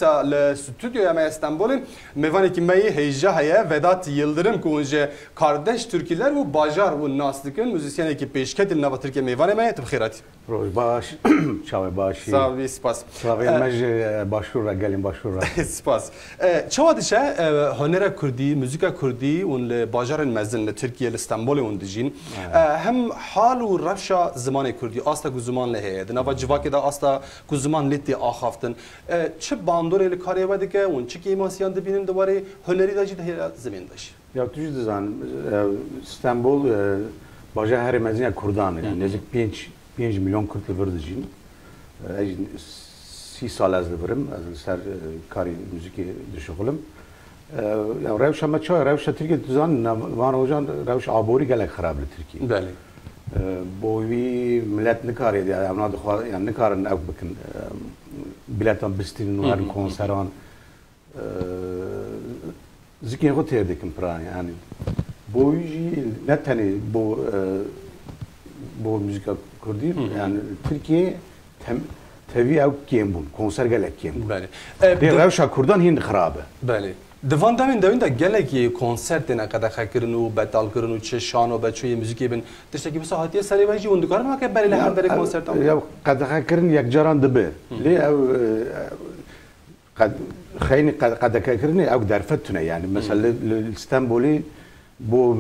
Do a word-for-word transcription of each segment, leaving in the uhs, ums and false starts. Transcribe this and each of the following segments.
Sa li stûdyoya me ya Stenbolê mêvanekî me yê hêja heye, Vedat Yildirim, ku hûn ji Kardeş Türküler û Bajar hûn nas dikin, muzîsyenekî pêşketî li nava Tirkiye mêvanê me ye. Tu bi xêr hatî. Roj baş, çawe başî. Sax bî, spas. Slavên E, me ji, e, Başûr re, gelên Başûr re. Spas. E, çawa diçe, e, hunera kurdî, muzîka kurdî hûn li bajarên mezin li Tirkiye, li Stenbolê hûn dijîn? Evet. E, hem hal û rewşa zimanê kurdî, asta ku ziman lê heye, di nava civakê de asta ku ziman lê tê axaftin. E, çi bandorê li karê we dike û çi kêmasiyan dibînin di warê hunerî de jî, di hêla zimên de jî? Ya tu jî dizan, e, Stenbol, e, bajar herê mezin ya Kurdan e. Hı hı. Nêzik pênc, pênc milyon Kurd li vir dijîn. E, ez jî sî sal ez li vir im, ez li ser, e, karê muzîkê dişuxilim. E, ya rewşa me çawa? Rewşa Tirkiye tu zanî, na-, van rojan rewşa aborî gelek xirab li Tirkiye. Belê. E, bo wî milet nikare, ya, em na dixwa-, yani nikarin ew bikin, e, biletan bistînin û Hı herin hı, hı hı. konseran. E, zikên xwe têr dikin piran, yani. Bo wî jî ne tenê bo, e, bo muzîka kurdî, Hı hı. yani Tirkiye tem-, tevî ew kêm bûn, konser gelek kêm bûn. Belê. E, Lê di- rewşa kurdan hîn xirab e. Belê. Di van demên dewîn de gelekî konser têne qedexekirin û betalkirin û çi şano be, çi yê muzîkê bin. Tiştekî wisa hatiye serê we jî, hûn dikarin weke berê li Ya, hemberê ev, konsertan? ya qedexekirin yekcaran dibe. Hı. Lê ew, e, Qed-, xeynî qed-, qedexekirinê ew derfet tune, yani. Mesela Hmm. li, li Stenbolê bo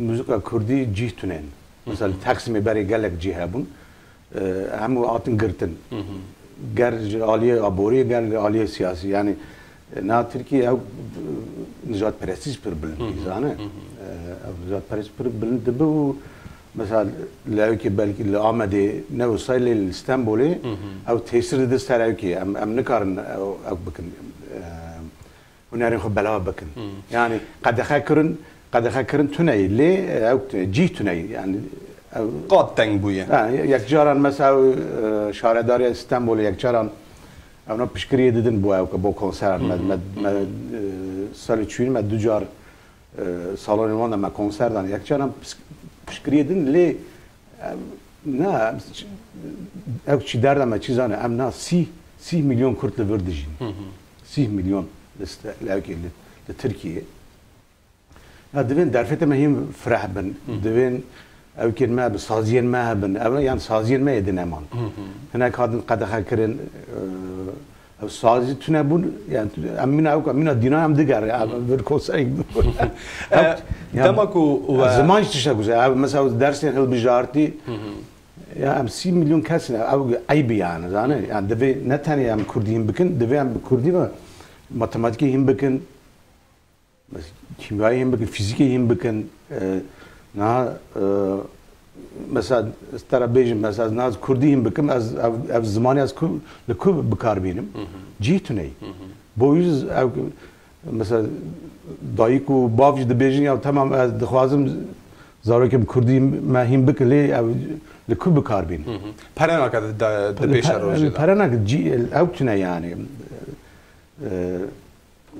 muzika kurdî cîh tune. Mesela li Hmm. Taksimê berê gelek cîh hebûn. E, hemû hatin girtin. Hmm. Ger ji aliyê aboriyê, ger li aliyê siyasî. Yani, e, na Tirkiye ew, e, nijadperestî pir bilind Hmm. bî, zane. Hmm. E, ew nijadperestî pir bilind dibe û Mesela, li ewkê belkî li Amedê ne wisa lê li Stenbolê Hı hı. ew tesîr dide ser ewkê. Em, em nikarin ew, ew bikin, e, hunerên xwe belav bikin. Hı. Yani qedexe kirin, qedexe kirin tune ye, lê ew cîh tune ye. Yani ew Qat teng bûye. Ha, yekcaran mesela ew, e, şaredarê Stenbolê yekcaran ewna piştgiriyê didin bo ewke, bo konseran. Hı hı. Me, me, me, Hı hı. e, salê çûyîn me du car e, salonên wan de me konser dan. Yekcaran pisk-, piştgiriyê din lê, em, na, em ç-, ew çi derda me çi zane, em na sî, sî milyon Kurd li vir dijîn. Hı hı. Sî milyon li ste-, li ewkê li, li Tirkiye. Ya divên derfetê me hîn fireh bin. Hı hı. Divên ewkên me bi saziyên me hebin. Ev yan saziyên me yê din eman. Hı hı. Hinek hatin qedexe kirin, e, Ev sazî tune bûn, yani, em mîna ew, mîna dîna em diger, ya, Hı hı. vir konserek bûn. E, Ew, ya, dema ku ya, we ziman jî tiştek wisa, ev, mesela, dersên hilbijartî, Hı hı. ya, em sî milyon kes ne, ew eyb e, yani, zane, yani, divê ne tenê em kurdî hîn bikin, divê em bi kurdî ve matematîkê hîn bikin, Mes-, kîmyayê hîn bikin, fîzîkê hîn bikin, e, niha, e, mesela, ez te re bêjim, mesela, ez niha ez kurdî hîn bikim, ez ev, ev zimanê ez ku, li ku bi kar bînim? Hı hı. Cîh tune ye. Hı hı. Bo wî ev, mesela, dayik û bav jî dibêjin, ya temam, ez dixwazim zarokê bi kurdî me hîn bikin, lê ev li ku bi kar bînin? Hı hı. Pere nake di, di, di pêşerojê de. Pere nake, cî-, ew tune yani. E,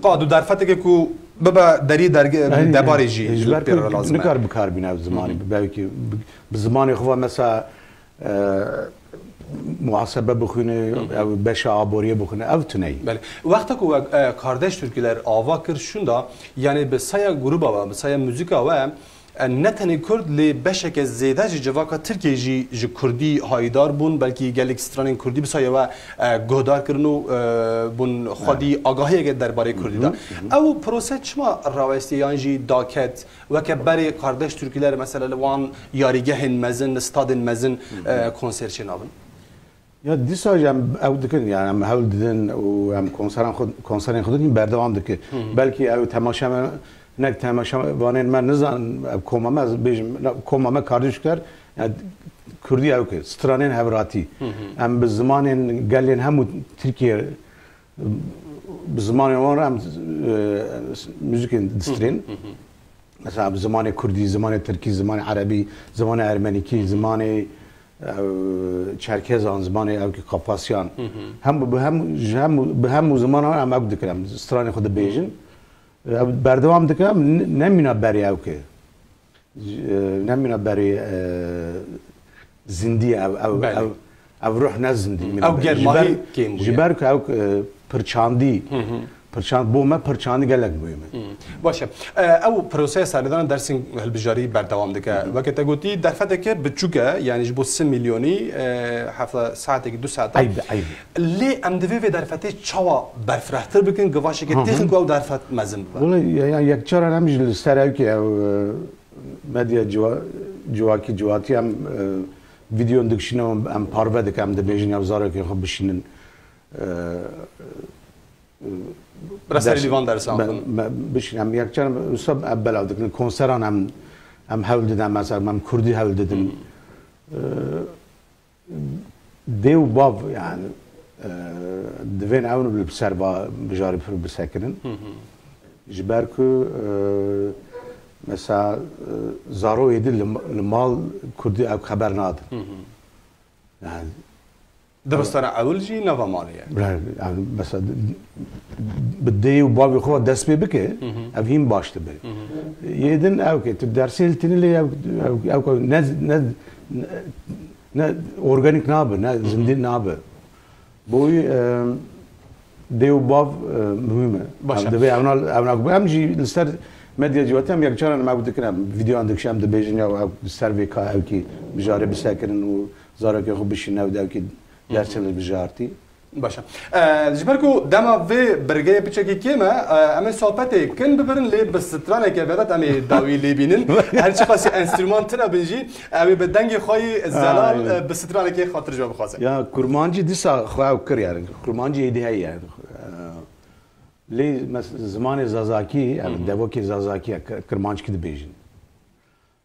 Qad û derfeteke ku bibe derî derge-, Erê, debarê jî ji ber pê re ku lazim e. Nikar bi kar bîne ev zimanê, Hı hı. bi, belkî bi, bi zimanê xwe ve mesela, e, muhasebe bixwîne, Hı hı. ev beşa aboriyê bixwîne, ev tune ye. Belê. Wexta ku we, e, Kardeş Türküler ava kir şûnda, yani bi saya gruba we, bi saya muzîka we, E, ne tenê Kurd, lê beşeke zêde ji civaka Tirkiyê jî ji Kurdî hayîdar bûn, belkî gelek stranên Kurdî bi sayê we, e, guhdar kirin û, e, bûn xwedî Evet. agahiyeke derbarê Kurdî de. Hı hı, hı hı. Ew prose çima rawestiye yan jî daket? Weke berê Kardeş Türküler mesela li wan yarîgehên mezin, li stadên mezin, Hı hı. e, konser çênabin? Ya dîsa jî em ew dikin, yani em hewl didin û em konseran xwe, konserên xwe din berdewam dikin. Hı hı. Belkî ew temaşe me, hinek temaşevanên me nizanin, ev koma me, ez bêjim, na, koma me Kardeş Türküler, yani Kurdî ew ki, stranên hevratî. Hı hı. Em bi zimanên gelên hemû Tirkiye, bi zimanên wan re em, e, muzîkên distrên. Hı hı, hı hı. Mesela bi zimanê Kurdî, zimanê Tirkî, zimanê Erebî, zimanê Ermenîkî, Hı hı. zimanê ew, Çerkezan, zimanê ew ki Kafasyan. Hı hı. Hem bi, hem, ji hem, bi hemû zimanan em ew dikin, em stranê xwe dibêjin. Hı. Ew berdewam dikin, em ne-, nemîna berê ew ki. Ji, e, nemîna berê, e, zindî ew, ew, Belê. ew, Ev ruh ne zindî min. Ew germahî kêm bûye. Ji ber ku ew, e, pirçandî, pirçand-, bo me pirçandî gelek muhîm e. Baş e. E, ew proseya serlêdana dersên hilbijarî berdewam dike. Weke te gotî, derfeteke biçûk e, yanî ji bo sê milyonî, e, hefta saetekî, du saeta. Eyb, eyb. Lê em divê vê derfetê çawa berfirehtir bikin, givaşeke têxin ku ew derfet mezin bibe? Wele, ya, ya, yekcaran em jî li ser ew ki ew, e, medya ciwa-, civakî, ciwatî em, e, vîdyon dikişînin, em, em parve dikin, em dibêjin ew zarokên xwe bişînin, e, Bi re serî ders-, li van dersan me, xwin. Me, bişîn, em yekcar wisa ev belav dikin. Konseran em, em hewl didin, mesela em kurdî hewl didin. Hı hı. Ee, dê û bav, yani, e, divên ew li ser va bijarî pir bisekinin. Hı hı. Ji ber ku, e, mesela, e, zaro êdî li, li mal kurdî ew xeber nadin. Hı hı. Yani, Dibistana ewil jî nava malê ye. Bira, yani, mesela, bi dê û bavê xwe dest pê bike, hı hı, ev hîn baş dibe. Hı hı. Yê din ew ke tu dersê hiltinî lê ew, ew, ew ne, ne, ne organik nabe, ne, hı hı, zindî nabe. Bo wî, e, dê û bav, e, muhîm e. Baş e. Em divê ewna, ewna, em jî li ser medya civakî em yekcaran em ew dikin, em vîdeoyan dikişin, em dibêjin ya ew ser vê ka ew kî bijarê bisekirin û zarokê xwe bişîne ew de ew kî dersê li bijartî. Baş e. E, ji ber ku dema vê birgeyê piçekî kêm e, e, em ê sohbetê kin bibirin, lê bi straneke Vedat em ê dawî lê bînin. Her çiqasî enstrûman tune bin jî, ew ê bi dengê xwe yî zelal, e, bi stranekê xatir ji we bixwaze. Ya, kurmancî dîsa xwe ew kir, yani. Kurmancî êdî heye, yani. E, lê mes-, zimanê zazakî, yani, hı hı, devokê zazakî ya, kir-, kirmanckî dibêjin.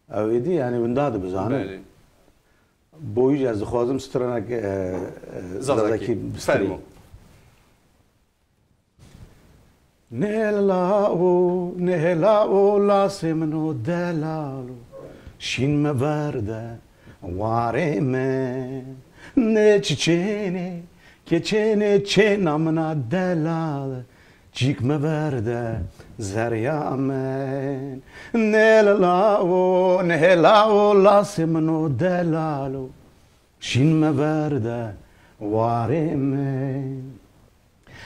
Ew êdî, yani, winda dibizanin. Belê. Bo wî jî ez dixwazim stranek, e, e, zazakî, zazakî bistrî. Fermo. Nê lalo, nê lalo, lasê min o delalo, şîn me ver de warê min. Nê çiçênê, keçênê çêna min a delal, çîk me ver de zerya min. Nê lalo, nê lalo, lasê min o delalo, şîn me ver de warê min.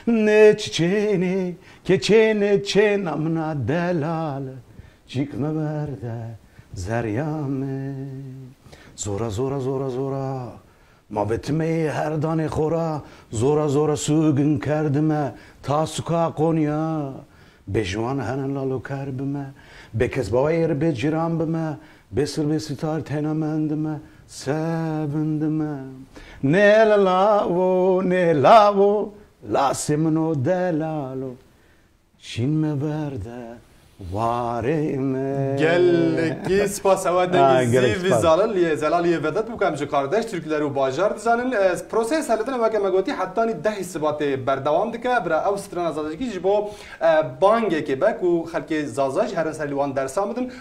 Nê çiçênê, keçênê çêna min a delal, çîk me ver de zerya min. Zora, zora, zora, zora, ma ve timeyê her danê xora, zora, zora sûgin kerdime ta suka Konya. Bê ji wan herin lalo ker bime, bê kes baweyê re bê cîran bime, bê sir bê sitar teyna mendime, sevindime. Nê lalo, nê lalo, lasê min o delalo, şîn me ver de warê min. Gelekî spas, ewa dengî zî vî zalal yê, zelal yê Vedat bû, em ji Kardeş Türküler û Bajar dizanin. E, proseya serlêdana weke me gotî hetanî dehê Sibatê berdewam dike. Bira ew strana zazakî ji bo, e, bangekê be ku xelkê Zaza jî herin ser li wan dersan bidin.